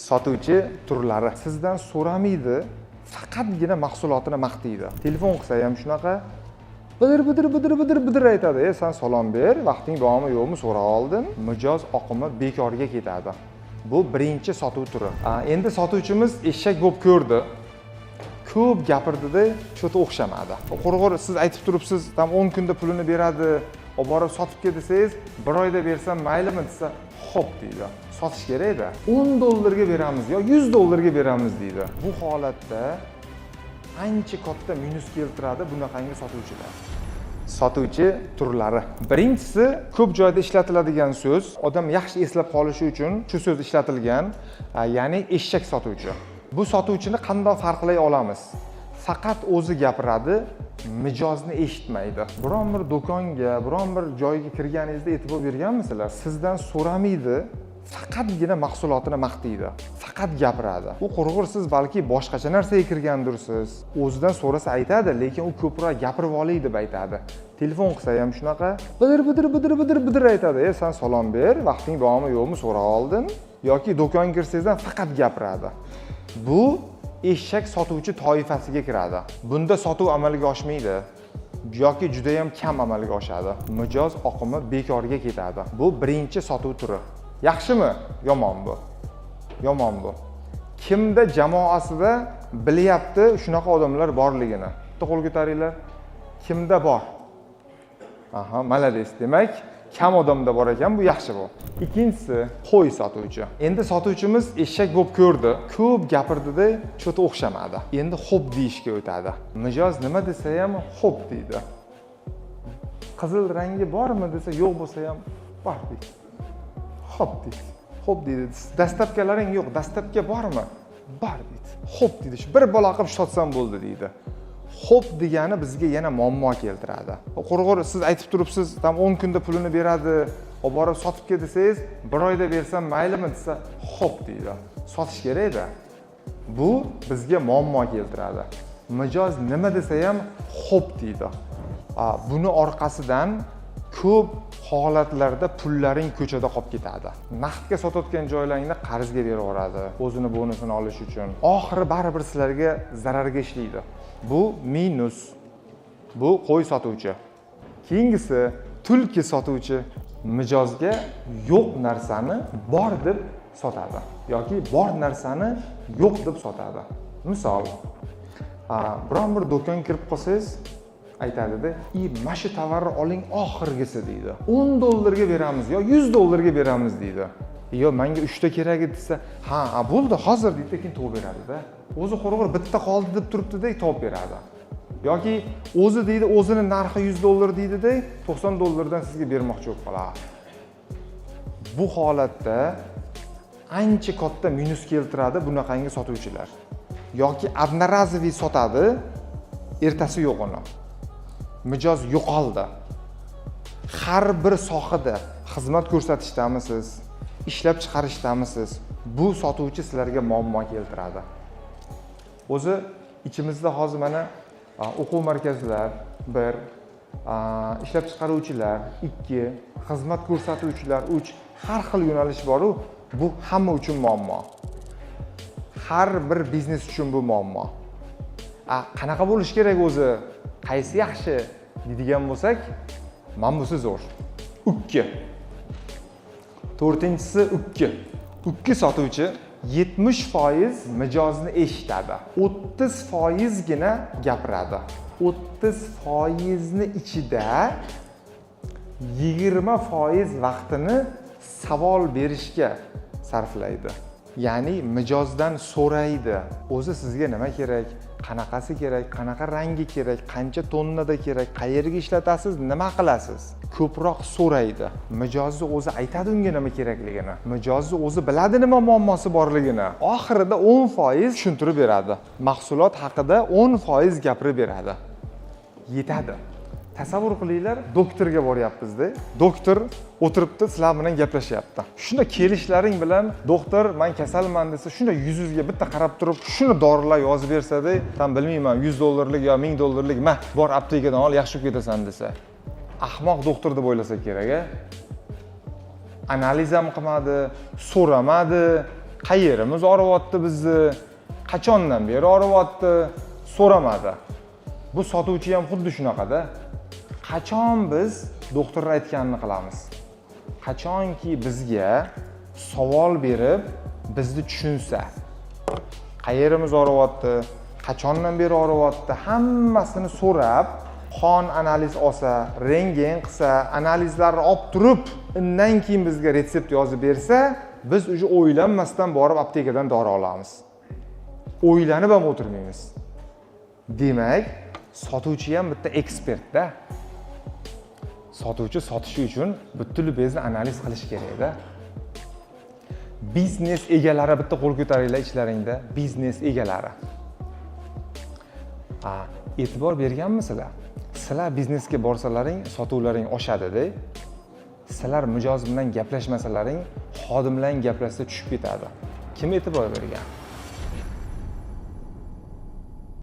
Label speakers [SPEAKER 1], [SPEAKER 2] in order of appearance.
[SPEAKER 1] Sotuvchi turlari: sizdan so'ramaydi, faqatgina mahsulotini maqtaydi. Telefon qilsa ham shunaqa bidir bidir bidir bidir bidir aytadi. E, san salom ber, vaqting bormi, yo'qmi, so'ra oldin. Mijoz oqimi bekorga ketadi. Bu birinchi sotuv turi. Endi sotuvchimiz eshak bo'lib ko'rdi, ko'p gapirdida, что-то o'xshamadi. Qurg'ur, siz aytib turibsiz, там 10 kunda pulini beradi, olib borib sotib kel desangiz, bir oyda bersam maylimi desa, "Xo'p", deydi. Sotish kerakda. "10 dollarga beramiz yo 100 dollarga beramiz", deydi. Bu holatda ancha katta minus keltiradi bunaqangi sotuvchilar. Sotuvchi turlari: birinchisi ko'p joyda ishlatiladigan so'z, odam yaxshi eslab qolishi uchun shu so'z ishlatilgan, ya'ni eshak sotuvchi. Bu sotuvchini qandoq farqlay olamiz? Faqat o'zi gapiradi, mijozni eshitmaydi. Biron bir do'konga, biron bir joyga kirganingizda e'tibor berganmisizlar? Sizdan so'ramaydi, faqatgina mahsulotini maqtaydi, faqat gapiradi. U qurg'ur, siz balki boshqacha narsaga kirgandirsiz, o'zidan so'rasa aytadi, lekin u ko'proq gapirib olay deb aytadi. Telefon qilsa ham shunaqa bidir bidir bidir bidir bidir aytadi. E, san salom ber, vaqting bormi, yo'qmi, so'ra oldin. Yoki do'konga kirsangiz ham faqat gapiradi. Bu eshak sotuvchi toifasiga kiradi. Bunda sotuv amalga oshmaydi yoki judayam kam amalga oshadi, mijoz oqimi bekorga ketadi. Bu birinchi sotuv turi. Yaxshimi, yomon? Bu yomon. Bu kimda jamoasida bilyapti shunaqa odamlar borligini? Bitta qo'l ko'taringlar, kimda bor? Aha, молодец. Demak, kam odamda bor ekan, bu yaxshi. Bu ikkinchisi qo'y sotuvchi. Endi sotuvchimiz eshak bo'lib ko'rdi, ko'p gapirdida, что-то o'xshamadi. Endi "xo'p" deyishga o'tadi. Mijoz nima desa ham "xo'p" deydi. "Qizil rangi bormi?" desa, yo'q bo'lsa ham "bor" deydi, "xo'p" deydi, "xo'p" deydi. "Доставка laring yo'q, доставка bormi?" "Bor", deydi. "Xo'p", deydi. "Shu bir bola qilib sotsam bo'ldi", deydi. "Xo'p" degani bizga yana muammo keltiradi. Qurg'ur, siz aytib turibsiz, там 10 kunda pulini beradi, olib borib sotib kel desangiz, bir oyda bersam maylimi desa, "xo'p" deydi. Sotish kerakda. Bu bizga muammo keltiradi. Mijoz nima desa ham "xo'p" deydi. Buni orqasidan ko'p holatlarda pullaring ko'chada qolib ketadi. Naqdga sotayotgan joylaringni qarzga berib yuboradi o'zini bonusini olish uchun. Oxiri baribir sizlarga zararga ishlaydi. Bu minus. Bu qo'y sotuvchi. Keyingisi tulki sotuvchi. Mijozga yo'q narsani bor deb sotadi yoki bor narsani yo'q deb sotadi. Misol, biron bir do'konga kirib qolsangiz, aytadida: "И mana shu tovarni oling, oxirgisi", deydi. "10 dollarga beramiz yo 100 dollarga beramiz", deydi. "Yo, manga uchta kerak edi", desa, "Ha, a, bo'ldi, hozir", deydi, keyin topib beradida. O'zi qurg'ur bitta qoldi deb turibdida, topib beradi. Yoki o'zi deydi, o'zini narxi 100 dollar deydida, 90 dollardan sizga bermoqchi bo'lib qoladi. Bu holatda ancha katta minus keltiradi bunaqangi sotuvchilar. Yoki одноразовый sotadi, ertasi yo'q uni, mijoz yo'qoldi. Har bir sohada, xizmat ko'rsatishdamisiz, ishlab chiqarishdamisiz, bu sotuvchi sizlarga muammo keltiradi. O'zi ichimizda hozir mana o'quv markazlar bir, ishlab chiqaruvchilar ikki, xizmat ko'rsatuvchilar uch, har xil yo'nalish boru. Bu hamma uchun muammo, har bir biznes uchun bu muammo. Qanaqa bo'lishi kerak o'zi, qaysi yaxshi deydigan bo'lsak, mana busi zo'r, ukki. To'rtinchisi ukki. Ukki sotuvchi 70% mijozni eshitadi, 30%gina gapiradi. 30%ni ichida 20% vaqtini savol berishga sarflaydi, ya'ni mijozdan so'raydi: o'zi sizga nima kerak, qanaqasi kerak, qanaqa rangi kerak, qancha tonnada kerak, qayerga ishlatasiz, nima qilasiz? Ko'proq so'raydi. Mijozni o'zi aytadi unga nima kerakligini, mijozni o'zi biladi nima muammosi borligini. Oxirida 10% tushuntirib beradi, mahsulot haqida 10% gapirib beradi, yetadi. Tasavvur qilinglar, doktorga boryapmizda, doktor o'tiribdi, sizlar bilan gaplashyapti. Shunda kelishlaring bilan doktor "Man kasalman" desa, shunda yuzingizga bitta qarab turib, shuni dorilar yozib bersada, там, bilmayman, 100 dollarlik yo 1000 dollarlik, "Ma, bor, aptekadan ol, yaxshi bo'lib ketasan" desa, ahmoq doktor deb o'ylasa kerak. A, analiz ham qilmadi, so'ramadi, Qayerimiz og'riyapti bizni, qachondan beri og'riyapti, so'ramadi. Bu sotuvchi ham xuddi shunaqada. Qachon biz doktor aytganini qilamiz? Qachonki bizga savol berib, bizni tushunsa, qayerimiz og'riyapti, qachondan beri og'riyapti, hammasini so'rab, qon analiz olsa, rentgen qilsa, analizlarni olib turib, undan keyin bizga retsept yozib bersa, biz уже o'ylanmasdan borib aptekadan dori olamiz, o'ylanib ham o'tirmaymiz. Demak, sotuvchi ham bitta ekspertda. Sotuvchi sotishi uchun butunlay bizni analiz qilish kerakda. Biznes egalari, bitta qo'l ko'taringlar ichlaringda biznes egalari. A, e'tibor berganmisizlar, sizlar biznesga borsalaring, sotuvlaring oshadida. Sizlar mijoz bilan gaplashmasalaring, xodimlar gaplashsa, tushib ketadi. Kim e'tibor bergan?